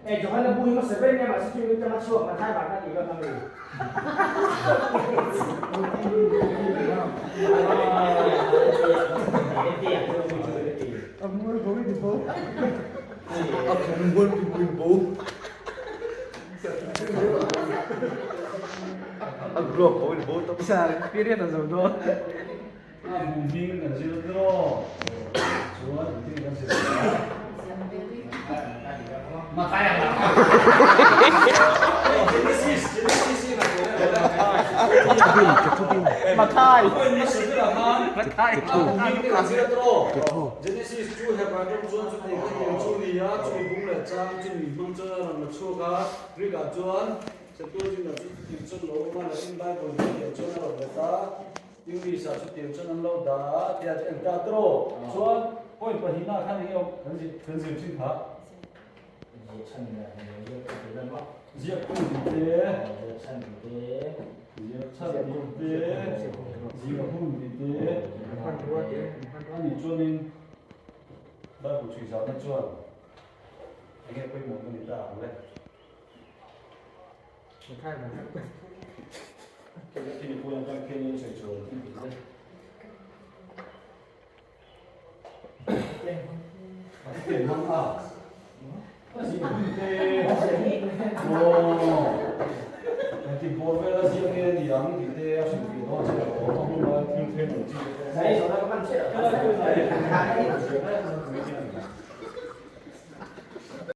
E Johana bu hi hmasa ber nia mahse chumi atanga chhuak Mathai vang kha tih vat a mi. A bu hming kan zir tiraw? Chuan engtin kan zir tawh a? Genesis chu Hebrai tawng chuan chutih kha tiang chu ni a, chumi bung leh chang chumi hmang chuan a rawn la chhuak a, Greek ah chuan Septuagint ah chu chutiang chuan lo awm a, Latin Bible hi chutiang chuan a rawn let a. English ah chutiang chuan an lo dah a tia chu eng ta tawh chuan point pahnihna khan eng emaw kan zir kan zir thin kha. Ziak chhan leh ziak tu te vel maw? Ziak tu tih te. Ziak chhan tih te. Ziak chhan tih te. Ziah hun tih te. Ani chuanin Bible chhui zahna chuan eng nge pawimawhna ni ta ang le?